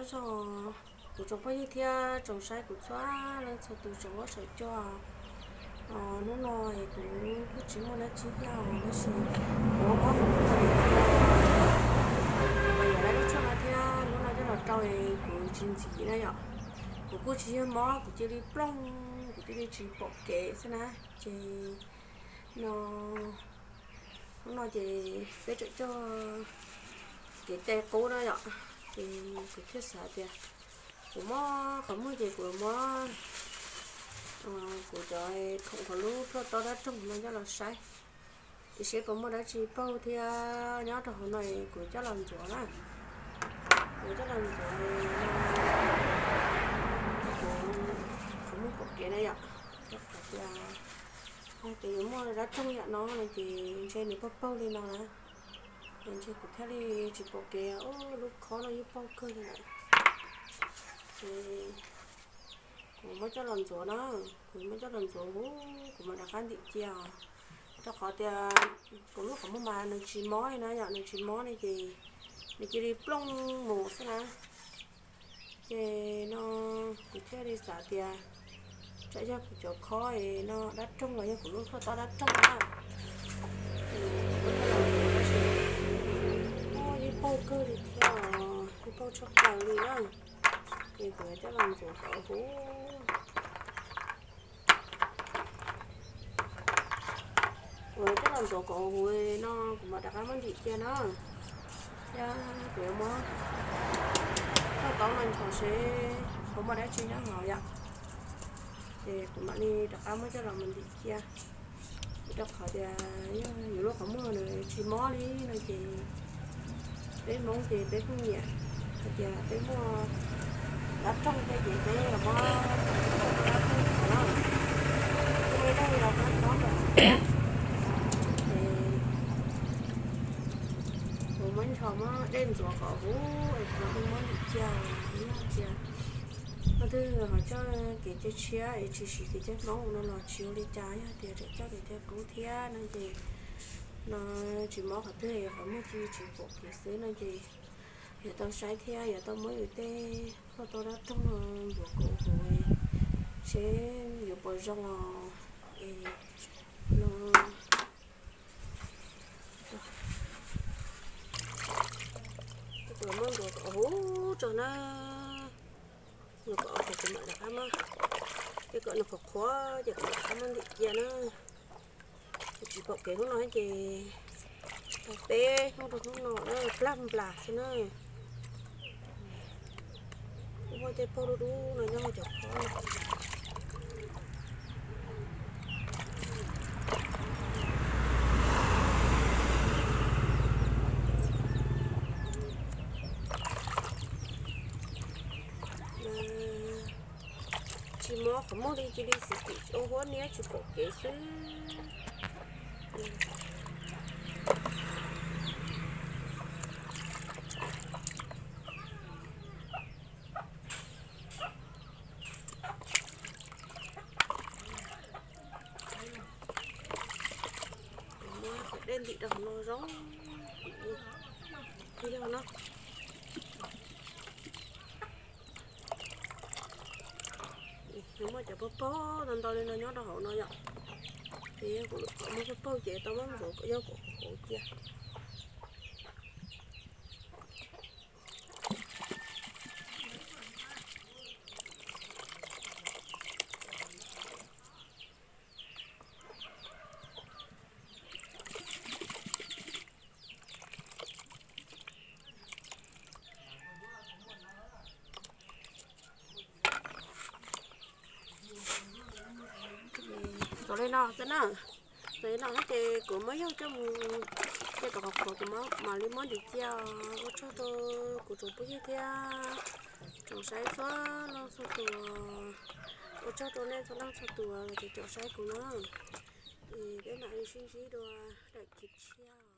Nyob zoo kuv tsoom phooj ywg thiab tsoom saib kuv txhua leej txhua tus saum huab saum cua. Hnub no kuv kuj tsis muaj dab tsi thiab tab sis kuv muab qhov muag uas yog dab rooj tshuaj no thiab lub no coj los rau kuv tsis ntxiv na yom. Kuv kuj tsis yog mob, kuv cia li plooj, kuv cia li tsis pom kev xwb na. Ces no, hnub no ces peb tseem coj kev cai qub na yom, ces kuv thiaj xav tias kuv muab qhov muag ces kuv muab kuv cov khoom hauv lub plhuaj tob dab rooj no coj los saib, es seb puas muaj dab tsi paug thiab nyob rau hauv no kuv coj los ntxuav na. Kuv coj los ntxuav, kuv, kuv muab pom kev na yom, rau qhov tias yog tias yuav muaj dab rooj yam no no ces ntshe nws paug paug li no na, es ntshe kuv thiaj li tsis pom kev. Lub khob no yeej paug kawg li lawm. Ces kuv muab coj los ntxuav na, kuv muab coj los ntxuav huv, kuv mam rov qab ntim cia os. Rau qhov tias kuv lub qhov muag mas nws tsis mob li na yom, nws tsis mob li ces nws cia li plooj mus xwb na. Ces no kuv thiaj li xav tias tsam yog kuv cov khob no dab rooj los yog kuv lub plhuaj tob dab rooj na. Ces kuv muab coj los ntxuav tab sis yeej paug kawg li thiab os, yeej paug tshaj plaws li na. Ces kuv yuav coj los ntxuav kom huv. Kuv yuav coj los ntxuav kom huv no kuv mam rov qab muab ntim cia na. Thiab kuv yuav muab toj taub no ntshov seb puas muaj dab tsi nyob hauv yom. Ces kuv mam li rov qab muab coj los mus ntim cia. Rau qhov tias yog yus lub qhov muag nws tsis mob li no ces peb Hmoob ces peb kuj nyiam hais tias peb muaj dab rooj tej ces peb los muab dab rooj ntxuav na. Kuv muab dej los muab ntxuav. Ces kuv muab ntshov muab dej ntxuav kom huv es kuv mam li muab ntim cia. Yog tias leej twg ho coj kev cai tshiab es tsis siv kev cai Hmoob no los tsis ua li cas, yog tias tseem coj kev cai qub thiab no ces no tsis mob qhov twg, qhov muag cia li tsis pom kev xwb no ces yuav tau saib thiab yuav tau muab yus tej plhuaj tob dab rooj no ntxuav kom huv seb yuav puas zoo os. Es no kuv muab ntxuav kom huv tso na. Ntxuav kom huv kuv mam rov qab muab, ces kom nws qhuav qhuav ces kuv mam rov qab muab ntim cia na. Kuv tsis pom kev hnub no ces tau peb hnub rau hnub no plag nplas xwb na. Kuj muaj tej paug dub dub no nyob hauv cov khob. Tsis mob qhov muag li, cia li xwm tim ua huab niab tsis pom kev xwb. Muab cov dej ntim rau hauv no zoo li yog no. Muaj cov paug paug ntau ntau li no nyob rau hauv no yom. Ces yog kuv lub qhov muag paug paug ces tau muab ntxuav kom yog kom huv huv cia. Ntxuav li no xwb na. Ntxuav li no xwb ces kuv muab yaug coj mus, ces kom qhuav qhuav kuv mam li muab ntim cia. Ua tsaug rau kuv tsoom phooj ywg thiab tsoom saib txhua leej txhua tus. Ua tsaug rau nej txhua leej txhua tus los caum saib kuv na. Es peb mam li sib ntsib dua daim clip tshiab.